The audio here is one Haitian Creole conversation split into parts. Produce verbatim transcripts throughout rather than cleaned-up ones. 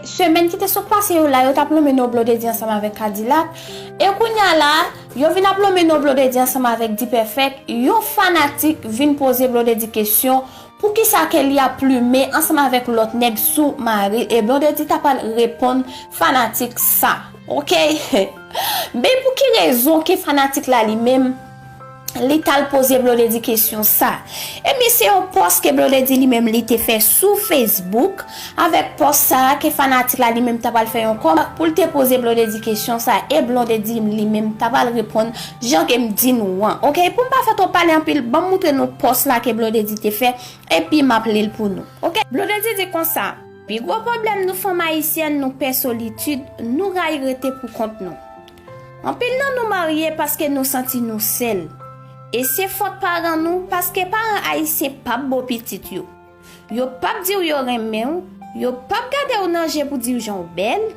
Semèn ki te sot pase yo la, yo t ap lonmen non Blondedy ansanm avèk Kadilak. E kounye a la, yo vin ap lonmen non Blondedy ansanm avèk D-Perfect. Yon fanatik vin poze Blondedy kesyon, poukisa ke li ap plimen ansanm avèk lòt nèg sou mari l? E Blondedy ta pral reponn fanatik sa. Oke? Men pou ki rezon ke fanatik la li menm, li t al poze Blondedy kesyon sa? Ebyen, se yon pòs ke Blondedy li menm li te fè sou Facebook. Avèk pòs sa a, ke fanatik la li menm ta pral fè yon kòmantè pou l te poze Blondedy kesyon sa, e Blondedy li menm ta pral reponn jan ke m di nou an. Oke, pou m pa fè twòp pale anpil, ban m moutre nou pòs la ke Blondedy te fè, epi m ap li l pou nou. Oke, Blondedy di konsa, pi gwo pwoblèm nou fanm ayisyèn, nou pè solitid, nou rayi rete pou kont nou. Anpil nan nou marye paske nou santi nou sèl. E se fòt paran nou, paske paran ayisyen p ap ba w pitit yo. Yo p ap di w yo renmen w, yo p ap gade w nan je pou di w jan w bèl,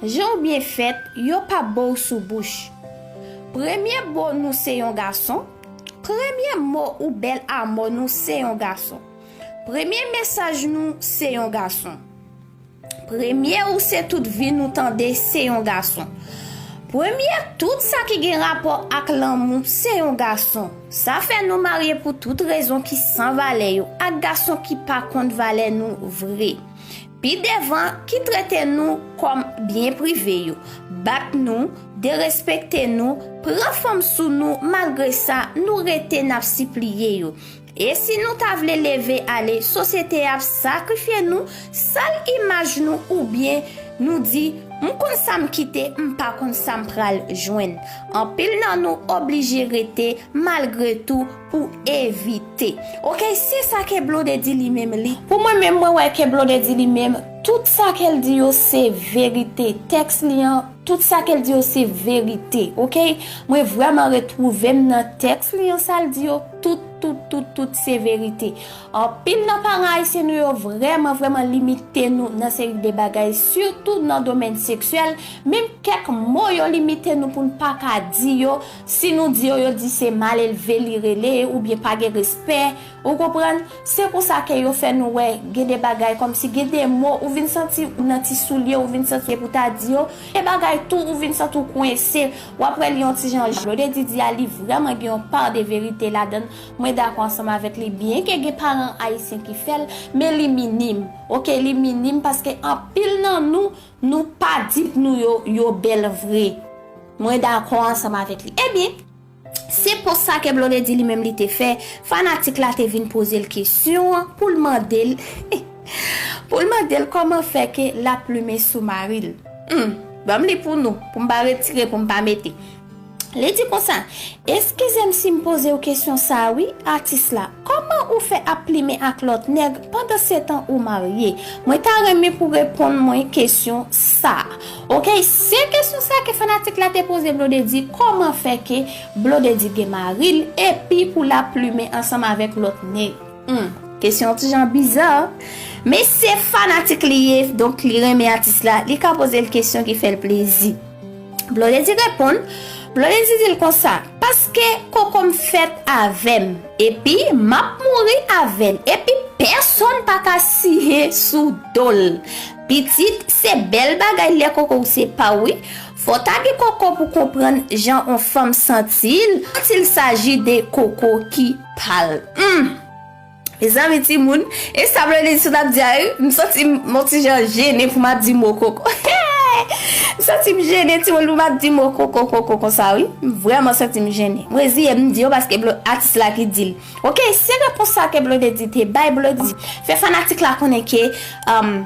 jan w byen fèt, yo p ap ba w sou bouch. Premye mo nou se yon gason, premye mo ou bèl a mò nou se yon gason. Premye mesaj nou se yon gason. Premye ou se tout vi nou tande se yon gason. Premye tout sa ki gen rapò ak lanmou se yon gason. Sa fè nou marye pou tout rezon ki san valè yo ak gason ki pa konn valè nou vre. Pi devan, ki trete nou kòm byen prive yo, bat nou, derespekte nou, pran fanm sou nou, malgre sa, nou rete n ap sipliye yo. E si nou ta vle leve ale, sosyete ap sakrifye nou, sal imaj nou oubyen nou di, m konn sa m kite, m pa konn sa m pral jwenn. Anpil nan nou oblije rete malgre tou pou evite. Oke, se sa ke Blondedy li menm li. Pou mwen menm, mwen wè ke Blondedy li menm, tout sa ke l di yo se verite. Tèks li an, tout sa ke l di yo se verite. Oke? Mwen vrèman retwouve m nan tèks li an, sa l di yo, tout, tout, tout, tout se verite. Anpil nan paran ayisyen nou yo vrèman, vrèman limite nou nan seri de bagay, sitou nan domèn seksyèl. Menm kèk mo yo limite nou pou n pa ka di yo. Si nou di yo, yo di se malelve li rele, oubyen pa gen respè. Ou konprann? Se konsa ke yo fè nou wè gen de bagay kòmsi gen de mo ou vin santi ou nan ti soulye, ou vin santi pou ta di yo. E bagay tou ou vin santi w kwense. W ap wè li yon ti jan Blondedy di a, li vrèman gen yon pa de verite ladan l. Mwen dakò ansanm avèk li, byenke gen paran ayisyen ki fè l, men li minim. Oke, li minim paske anpil nan nou, nou pa di nou yo, yo bèl vre. Mwen dakò ansanm avèk li. Ebyen, se pòs sa ke Blondedy li menm li te fè, fanatik la te vin poze l kesyon an pou l mande l, pou l mande l kòman fè ke l ap plimen sou mari l. Hmm, ban m li pou nou, pou m pa retire, pou m pa mete. Li di konsa, eskize m si m poze w kesyon sa a wi, atis la, kòman ou fè ap plimen ak lòt nèg pandan se tan ou marye? Mwen ta renmen pou reponn mwen kesyon sa a. Oke, se kesyon sa ke fanatik la te poze Blondedy, kòman fè ke Blondedy gen mari l epi pou l ap plimen ansanm avèk lòt nèg? Hmm, kesyon ti jan biza. Men se fanatik li ye, donk li renmen atis la, li ka poze l kesyon ki fè l plezi. Blondedy reponn, Blondedy di l konsa, paske koko m fèt avè m, epi m ap mouri avè l, epi pèsonn pa ka siye sou do l. Pitit, se bèl bagay lè koko w se pa w wi. Fò w ta gen koko pou konprann jan on fanm santi l, kantil saji de koko ki pa l. Hmm. Mezanmi timoun, e sa Blondedy sot ap di a wi, m santi m on ti jan jennen pou m ap di mo koko. M santi m jennen timoun pou m ap di mo koko, koko konsa wi. M vrèman santi m jennen. M reziye m di yo paske Blo-, atis la ki di l. Oke, se repons sa ke Blondedy te bay, Blondedy fè fanatik la konnen ke, um,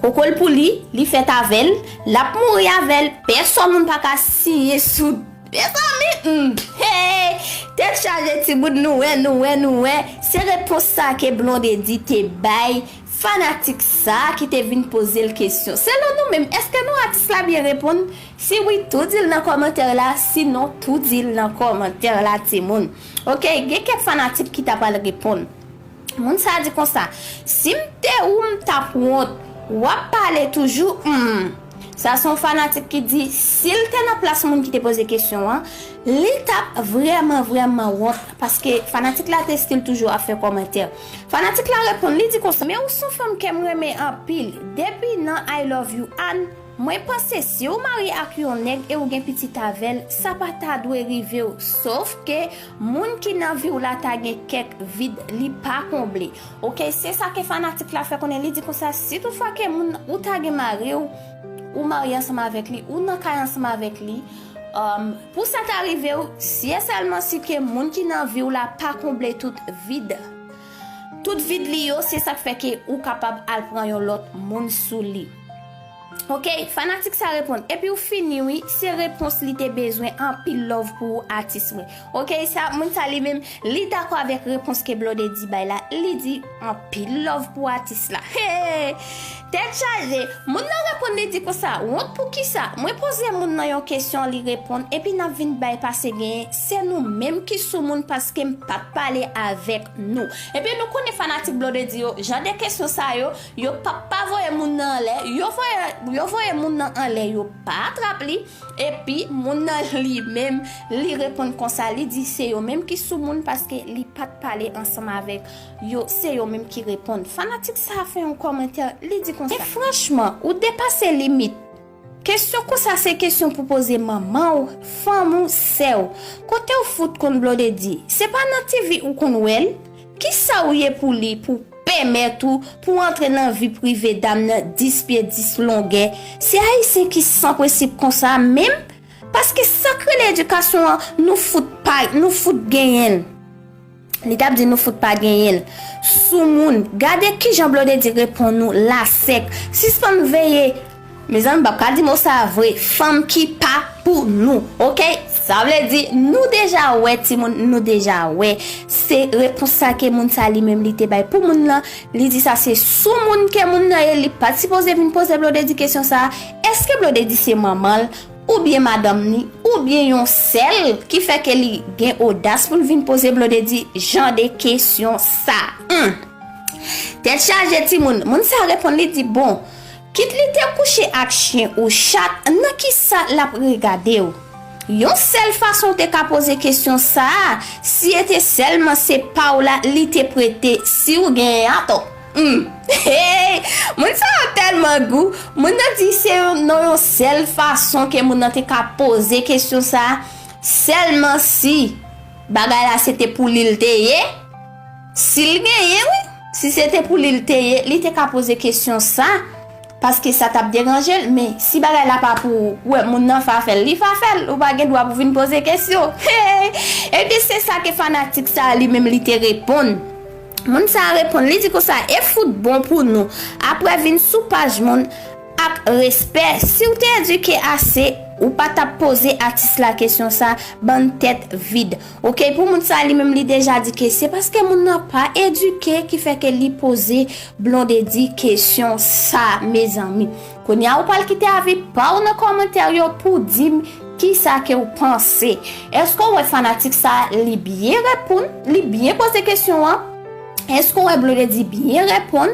koko l pou li, li fèt avè l, l ap mouri avè l, pèsonn moun pa ka siye sou. Mezanmi, hmm, hey, tèt chaje timoun, nou wè, nou wè, nou wè. Se repons sa ke Blondedy te bay fanatik sa ki te vin poze l kesyon. Selon nou menm, èske nou atis la byen reponn? Si wi, tou di l nan kòmantè la, sinon, tou di l nan kòmantè la, timoun. Oke, gen kèk fanatik ki ta pral reponn. Moun sa a di konsa, si m te ou, m t ap wont. W ap pale toujou, hmm. Sa se yon fanatik ki di si l te nan plas moun ki te poze kesyon an, li t ap vrèman, vrèman wont, paske fanatik la te still toujou ap fè kòmantè. Fanatik la reponn, li di konsa: "Men ou se yon fanm ke m renmen anpil. Depi nan I Love You Ann, mwen panse si w marye ak yon nèg e w gen pitit avè l, sa pa ta dwe rive w, sof ke moun ki nan vi w la ta gen kèk vid li pa konble." Oke, se sa ke fanatik la fè konnen. Li di konsa, si toutfwa ke moun ou ta gen mari w, ou marye ansanm avèk li, ou nan kay ansanm avèk li, um, pou sa ta rive w, si e sèlman si ke moun ki nan vi w la pa konble tout vid, tout vid li yo, se sa k fè ke ou kapab al pran yon lòt moun sou li. Oke, fanatik sa reponn. Epi w fini wi, se repons li te bezwen, anpil love pou ou atis mwen. Oke, sa, moun sa li menm, li dakò avèk repons ke Blondedy bay la, li di anpil love pou atis la. Hey! Tèt chaje, moun nan reponn li di konsa, wont pou kisa? Mwen poze moun nan yon kesyon, li reponn, epi n ap vin bay pase genyen, se nou menm ki sou moun paske m pa t pale avèk nou. Epi nou konnen fanatik Blondedy yo, jan de kesyon sa yo, yo p ap pa voye moun nan anlè, yo voye, yo voye moun nan anlè, yo pa atrap li, epi moun nan li menm, li reponn konsa, li di se yo menm ki sou moun paske li pa t pale ansanm avèk yo, se yo menm ki reponn. Fanatik sa fè yon kòmantè, li di konsa. E franchman, ou depase limit. Kesyon konsa se kesyon pou poze manman w, fanm ou, sè w. Kote w fout konn Blondedy? Se pa nan T V ou konn wè l? Kisa w ye pou li, pou pèmèt ou, pou antre nan vi prive dam nan dis pye dis longè? Se ayisyen ki san prensip konsa menm? Paske sa k rele edikasyon an, nou fout pa, nou fout genyen l. Li t ap di nou fout pa genyen l. Soumoun, gade kijan Blondedy reponn nou la sèk. Sispann veye. Mezanmi, m p ap ka di mo sa a vre. Fanm ki pa pou nou, oke? Sa vle di, nou deja wè, timoun, nou deja wè. Se repons sa ke moun sa li menm li te bay pou moun nan. Li di sa se soumoun ke moun nan ye, li pa t sipoze vin poze Blondedy kesyon sa a. Èske Blondedy se manman l? Oubyen madanm li, oubyen yon sè l ki fè ke li gen odas pou l vin poze Blondedy jan de kesyon sa. Hmm. Tèt chaje timoun, moun sa reponn li di, bon, kit li te kouche ak chen ou chat, nan kisa l ap regade w? Yon sèl fason w te ka poze kesyon sa a, si e te sèlman se pa w la li te prete, si w genyen atò. Hmm. Hey! Moun sa yo tèlman gou. Moun nan di se yon, nan yon sèl fason ke moun nan te ka poze kesyon sa a, sèlman si bagay la se te pou li l te ye. Si l genyen, wi. Si se te pou li l te ye, li te ka poze kesyon sa, paske sa t ap deranje l. Men si bagay la pa pou ou, ou wè moun nan fafèl, li fafèl, ou pa gen dwa pou vin poze kesyon. Hey! Epi se sa ke fanatik sa a li menm li te reponn. Moun sa a reponn, li di konsa, e fout bon pou nou. Apre vin sou paj moun ak respè. Si w te edike ase, ou pa t ap poze atis la kesyon sa, bann tèt vid. Oke, pou moun sa li menm li deja di ke se paske moun nan pa edike ki fè ke li poze Blondedy kesyon sa, mezanmi. Kounye a ou pral kite avi pa w nan kòmantè yo pou di m kisa ke w panse. Èske w wè fanatik sa li byen reponn, li byen poze kesyon an? Èske w wè Blondedy byen reponn?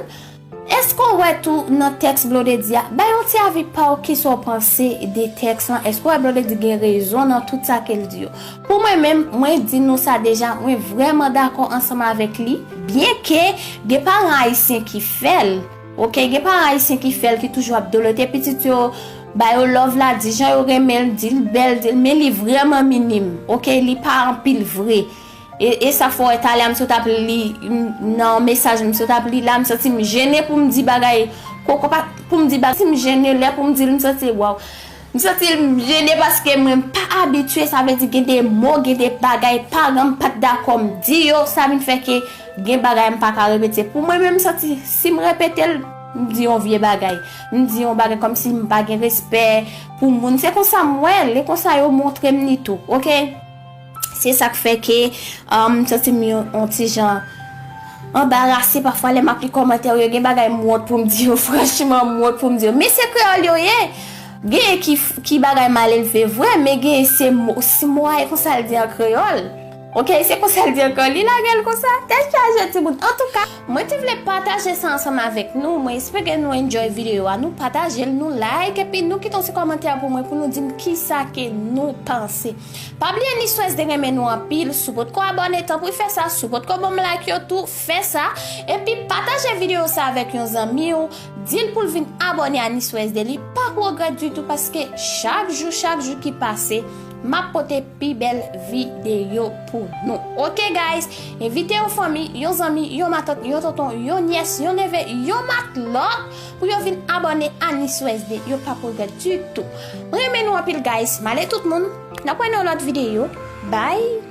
Èske w wè tou nan tèks Blondedy a? Bay yon ti avi pa w, kisa w panse de tèks lan? Èske w wè Blondedy gen rezon nan tout sa ke l di yo? Pou mwen menm, mwen di nou sa deja, mwen vrèman dakò ansanm avèk li. Byenke gen paran ayisyen ki fè l, oke, gen paran ayisyen ki fè l, ki toujou ap dolote pitit yo, ba yo love la, di jan yo renmen l, di l bèl, di l, men li vrèman minim, oke, li pa anpil vre. E, e sa fè w wè talè a m sot ap li, m, nan yon mesaj m sot ap li la, m santi m jene pou m di bagay, koko pa, pou m di bagay, si m jene lè pou m di l, m santi, waw. M santi m jene paske mwen m pa abitye, sa vle di gen de mo, gen de bagay paran m pa t dakò m di yo, sa vin fè ke gen bagay m pa ka repete. Pou mwen menm, m santi si m repete l, m di yon vye bagay. M di yon bagay kòmsi m pa gen respè pou moun. Se konsa m wè l, e konsa yo montre m li tou, oke? Se sa k fè ke, um, m santi m yon, yon ti jan anbarase pafwa lè m ap li kòmantè yo. Gen bagay m wont pou m di yo, franchman, m wont pou m di yo. Men se kreyòl yo ye. Genyen ki, ki bagay malelve vre, men genyen se mo, si mo a e konsa l di an kreyòl. Ok, se konsa l di ankò, li lage l konsa. Tèt chaje timoun. Antouka, mwen te vle pataje sa ansanm avèk nou. Mwen espere nou enjoy videyo a. Nou pataje l, nou like, epi nou kite yon ti kòmantè pou mwen pou nou di m kisa ke nou panse. Pa bliye Niswèz de renmen nou anpil. Si w potko abòne, tanpri fè sa. Si w potko ban m like yo tou, fè sa. Epi pataje videyo sa avèk yon zanmi w. Di l pou l vin abòne a Niswèz de li. Pa regrèt ditou paske chak jou, chak jou ki pase, m ap pote pi bèl videyo pou nou. Ok, guys? Envite yon fanmi, yon zanmi, yon matant, yon tonton, yon nyès, yon neve, yon matlòt pou yo vin abòne a Niswèz de. Yo p ap regrèt ditou. Mwen renmen nou anpil, guys. M ale tout moun. N ap wè nan yon lòt videyo. Bye!